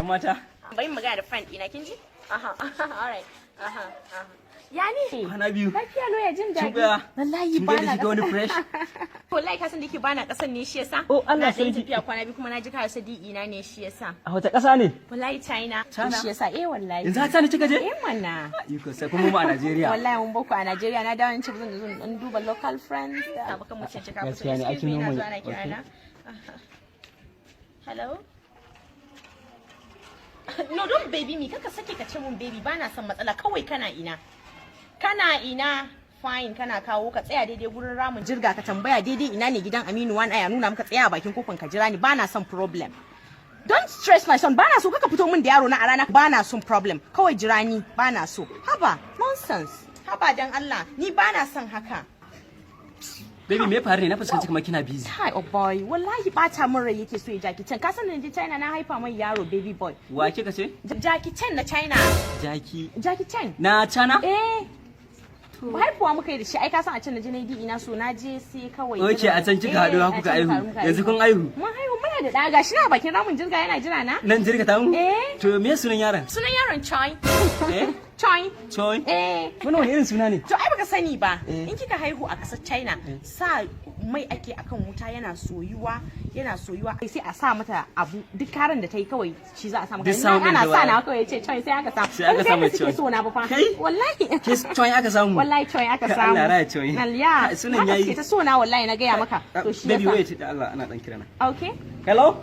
Yan mata. Bari mu magana da friend ɗina, kin ji? Aha, alright. Aha. Ya ne? Kwana biyu. Lafiya lo, ya jin Kin daɗi. ga? Wallahi Kin ba ga na da wani fresh? Wallahi ka san da yake bana kasan ne, shi yasa. Oh, Allah Na ɗan sarki. tafiya kwana 2 kuma na ji ka sadi'i na ne, shi yasa. A wata ƙasa ne? Wallahi China. China? Shi yasa, eh, wallahi. Yanzu har China kika je? Eh mana. Iko sai kuma mu a Najeriya. Wallahi mun boko a Najeriya, na dawo ce zan zo in duba local friends da abokan mu ce ka. Gaskiya ne, Excuse me, aikin ina noma zuwa ne. na kira na. Hello? No, don't baby me. Kaka sake ka ce mun baby, bana son matsala. Kawai kana ina? Kana ina? Fine, kana kawo ka tsaya daidai gurin ramin jirga, ka tambaya daidai ina ne gidan Aminu Wan Aya, nuna maka, tsaya a bakin kofan ka jira ni. Bana son problem. Don't stress my son. Bana so kaka fito min da yaro na a rana. Bana son problem. Kawai jira ni. Bana so. Haba, nonsense. Haba dan Allah, ni bana son haka. Baby, me ya faru ne? Na fuskanci kamar kina busy. Hi, oh boy, wallahi bata min rai yake so ya. Jackie Chan. Ka san da je China na haifa mai yaro, baby boy. Wa kika ce? Jackie Chan na China. Jackie. Jackie Chan. Na China? Eh. Haifuwa muka yi da shi, ai ka san a can na je na yi ina so na je sai kawai. Okay, a can kika haɗu Eh, har a kuka can aihu. muka haɗu. Yanzu kun aihu. Mun haihu, muna da ɗa, gashi na bakin ramin jirga yana jira na. Nan jirga ta mu? Eh. To me sunan yaron? Sunan yaron Choi. Eh? Choi. Choi. Eh. Wannan wani irin suna ne? To ai baka sani ba. Eh. In kika haihu a ƙasar China, sa mai ake akan wuta yana soyuwa, yana soyuwa, sai a sa mata abu, duk karan da ta yi kawai shi za a sa mata. Duk sound Ana ɗin da sa na waye. kawai yace Choi, sai aka samu. Sai aka samu Suke Choi. so na ba fa. Kai? Wallahi. Ke Choi aka samu? Wallahi Choi aka Ka samu. Allah raya Choi. Ya. Kai, sunan Haka yayi. suke ta so na wallahi, na gaya maka. To shi Baby, yasa. wait, da Allah ana dan kirana. Okay. Hello?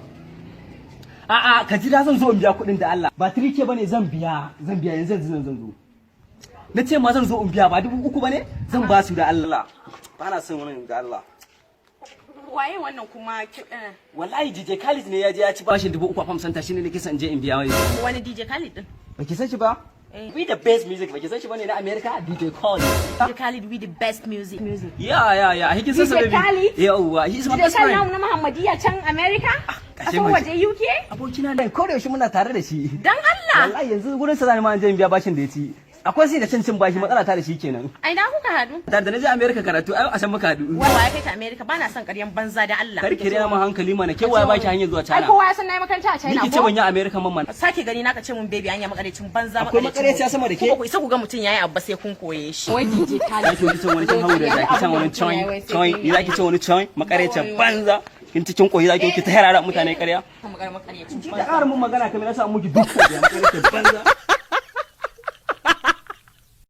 A'a, ka jira, zan zo in biya kuɗin da Allah. Ba 3K bane, zan biya, zan biya yanzu yanzu zan zo. Na ce ma zan zo in biya, ba 3000 bane? Zan ba su da Allah. Ba na son wannan da Allah. Waye wannan kuma Wallahi DJ Khalid ne, ya je ya ci bashin 3000 a farm center, shine nake son in je in biya wai. Wani DJ Khalid din? Baki san shi ba? Eh. We the best music, baki san shi bane na America, DJ Khalid. DJ Khalid with the best music. Music. Yeah. He can DJ say baby. Khalid? Yawwa, he's my DJ best Khalid friend. na Muhammadiyya can America? Kashe Kasar mace. waje, UK? Abokina ne, ko da yaushe muna tare da shi. Dan Allah. Wallahi yanzu gurin sa zani ma in je in biya bashin da ya ci. Akwai sai da cin bashi, matsala ta da shi kenan. A ina kuka haɗu? Da na je America karatu, ai a can muka haɗu. Wa ya kai ka America? Bana son ƙaryan banza da Allah. Kar ki rena mu hankali mana, ke waye baki hanyar zuwa Ai China? kowa ya san nayi makaranta a Ni China ki ce ko? ban yi America man man. Sake gani na ka ce mun baby, anya makarecin banza. Akwai makareciya sama da ke? Ko ku isa ku ga mutum yayi abu ba sai kun koye shi. Wai DJ Khalid. Zaki wani cin wani cin hawo da zaki can wani coin coin, ni zaki ce wani coin, makarecin banza. Kin cikin koyi zaki ki ta harara mutane ƙarya. Makarecin Ki ta ƙara mun magana kamar na sa miki duk ya makarecin banza.